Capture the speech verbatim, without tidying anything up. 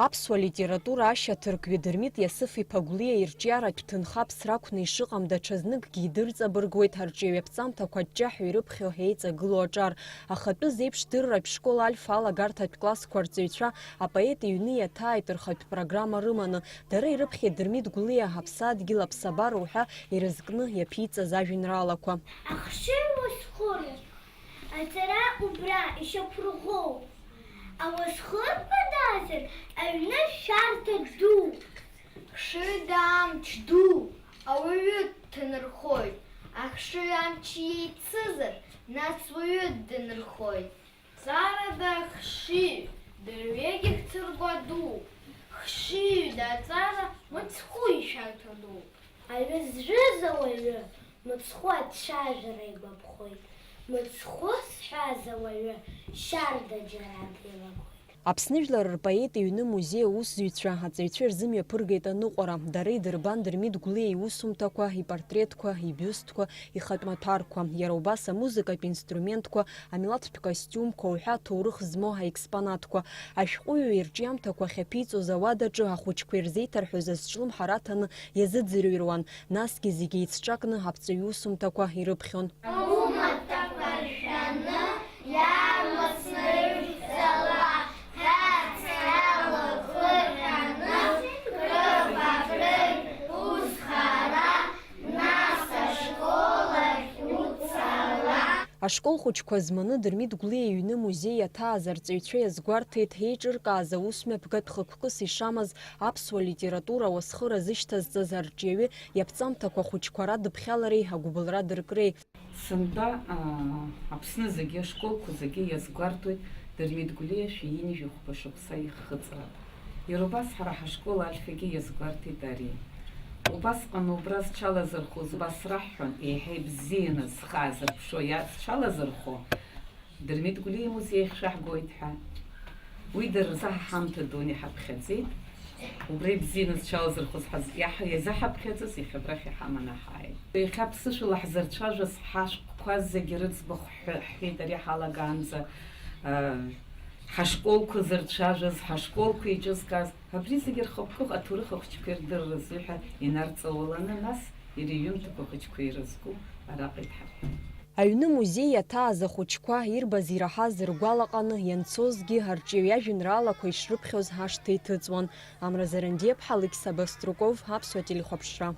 Аԥсуа литература ашьаҭыркҩы Дырмит Иасыф-иԥа Гәлиа ирҿиаратә ҭынха ԥсра акәны ишыҟам даҽазныкгьы идырҵабыргуеит арҿиаҩы аԥҵамҭақәа аҷҷаҳәа ирыԥхьо еиҵагылоу аҿар. Ахатәы зеиԥшдырратә школ Альфа алагарҭатә классқәа рҵаҩцәа апоет иҩны иаҭааит рхатә программа рыманы. Дара ирыԥхьеит Дырмит Гәлиа аԥсадгьыл аԥсабара уҳәа ирызкны иаԥиҵаз ажәеинраалақәа. Ахшыҩ уасхыру, аҵара убра ишьақәырӷәӷәоуп. Ауасхырқәа дазар, аҩны шәарҭа ду. Хшыҩда амч ду, ауаҩы дҭанархоит. Ахшыҩ амч иеицызар, нас уаҩы дҭанархоит. Ҵарада ахшыҩ, дырҩегьых цыргәа ду. Хшыҩда аҵара мыцхәы ишәарҭа ду. Аҩы зжәыз ауаҩы мыцхәы ацәажәара игәаԥхоит. Мыцхәы зҳәаз ауаҩы шьарда џьара деилагоит. Аԥсны жәлар рпоет иҩны музеи аусзуҩцәа аҵаҩцәа ирзымҩаԥыргеит аныҟәара. Дара идырбан Дырмит Гәлиа иусумҭақәа, ипортретқәа, ибиустқәа, ихатә маҭәарқәа, иара убас амузыкатә инструментқәа, амилаҭтә костиумқәа уҳәа аҭоурых змоу аекспонатқәа. Ашәҟәыҩҩы ирҿиамҭақәа ахьаԥиҵоз ауадаҿы ахәыҷқәа ирзеиҭарҳәоз азҿлымҳара аҭаны иазыӡырҩуан, насгьы зегьы еицҿакны аԥҵаҩ иусумҭақәа ирыԥхьон. Умаҭәақәа ршәаны иаарласны ижәҵала, ҳәа ацәала хырҟьаны, крыфа-крыжә узхара, нас ашкол ахь уцала. Ашкол хәыҷқәа зманы Дырмит Гәлиа иҩны музеи иаҭааз арҵаҩцәа иазгәарҭеит, еиҿыркааз аус мҩаԥгатә хықәкыс ишамаз аԥсуа литература ауасхыра зышьҭазҵаз арҿиаҩы иаԥҵамҭақәа хәыҷқәа радыԥхьалареи агәыбылра дыркреи. Сынтәа, аа, Аԥсны зегьы, ашколқәа зегьы иазгәарҭоит Дырмит Гәлиа шәи ҩынҩажәи хәба шықәса ихыҵра. Иара убас ҳара ҳашкол Альфагьы иазгәарҭеит ари. Убасҟан убра зҽалазырхәыз убас раҳҳәон, еиҳа ибзианы зхы аазырԥшуа иа-, зҽалазырхәо, Дырмит Гәлиа имузеи ахь шәаҳгоит ҳәа. Уи дара рзы ҳа ҳамҭа дуны иҳаԥхьаӡеит. Убра ибзианы зҽалазырхәыз ҳаз-, иаҳ-, иазаҳаԥхьаӡаз иахьа абрахь иҳаманы ҳааит. Иахьа ԥсышәала ҳзырцәажәаз ҳашәҟәқәа зегьы рыӡбахә ҳҳәеит ари ҳалагаанӡа, а, ҳашколқәа зырцәажәаз, ҳашколқәа еиҿызкааз, абри зегьы рхықәкы аҭоурых ахәыҷқәа ирдырра азыҳәа инарҵауланы, нас иара иҩымҭақәа ахәыҷқәа ирызку араҟа идҳарҳәеит. Аҩны музеи иаҭааз ахәыҷқәа ирбаз-ираҳаз ргәалаҟаны ианцозгьы, арҿиаҩ иажәеинраалақәа ишрыԥхьоз ашҭа иҭыҵуан. Амра Зарандиаԥҳа, Алықьса Баструков, Аԥсуа телехәаԥшра.